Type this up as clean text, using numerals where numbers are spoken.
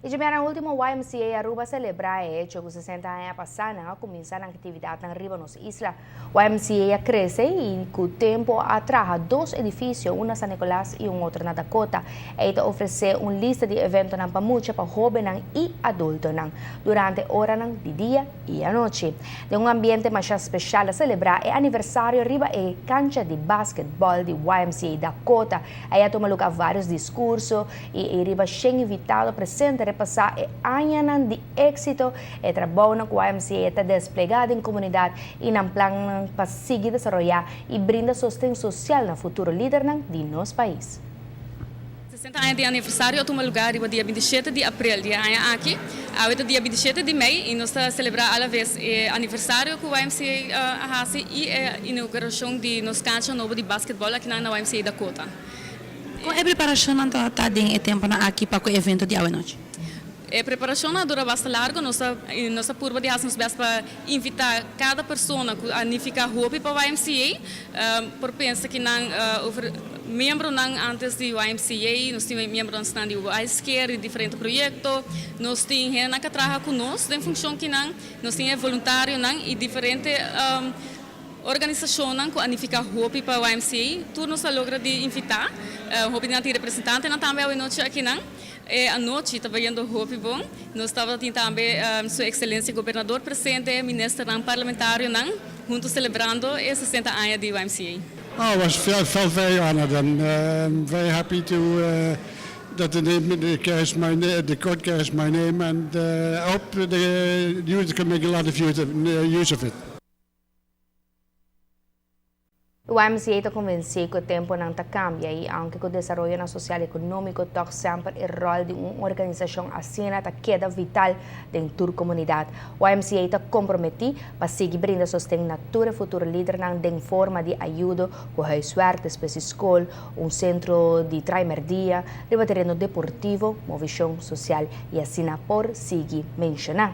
Y djabièrnè último YMCA Aruba a selebrá e hecho ku 60 aña pasá nan a kuminsá nan aktividatnan riba nos isla. YMCA a krese i ku tempu a traha dos edifisio, un na San Nicolas i un otro na Dakota. Ei ta ofresé un lista di eventonan pa mucha, pa hóbennan i adultonan durante oranan di dia i anochi. Den un ambiente masha speshal a selebrá e aniversario riba e kancha di basketbòl di YMCA Dakota. Ei a tuma lugá vários diskurso i ei riba shen invitado presente repasá e añanan di éksito, e trabounan ku YMCA ta desplegá den komunidat i nan plannan pa sigui desaroyá i brinda sosten sosial na futuro lidernan di nos pais. 60 aña di aniversario a tuma lugá riba dia 27 di aprel di e aña aki. Awe ta dia 27 di mei i nos ta selebrá alaves e aniversario ku YMCA a hasi i e inaugurashon di nos kancha nobo di basketbòl akinan na YMCA Dakota. Kon e preparashonnan ta ta den e tempunan aki pa ku e evento di awenochi? E preparashonnan a dura basta largu. Nos ta nos ta purba di hasi nos bèst pa invitá kada persona ku a nifiká hopi pa YMCA. Por pensa ki nan over miembronan antes di YMCA, nos tin miembronan snan di Wisecare di diferente proyekto, nos tin hendenan ku a traha ku nos den funshon kinan, nos tin e voluntarionan i diferente organisashonnan ku a nifiká hopi pa YMCA. Tur nos a logra di invitá. Hopi di nan tin representantenan tambe awenochi akinan. E anochi ta bayendo hopi bon. Nos tabata tin tambe Su Excelencia Gobernador presente, ministernan, parlamentarionan, hunto celebrando e 60 aña di YMCA. Oh, I was felt very honored and very happy to that the name the carries my the court carries my name and I hope the youth can make a lot of use of, use of it. YMCA ta konvensí ku e tempunan ta kambia i aunke ku desaroyonan sosial i ekonómiko tòg semper e ròl di un organisashon asina ta keda vital den tur komunidat. YMCA ta komprometí pa sigui brinda sosten na tur e futuro lidernan den forma di ayudo ku huiswerk despues di skol, un sentro di traimerdia riba tereno deportivo, movishon sosial i asina por sigui menshoná.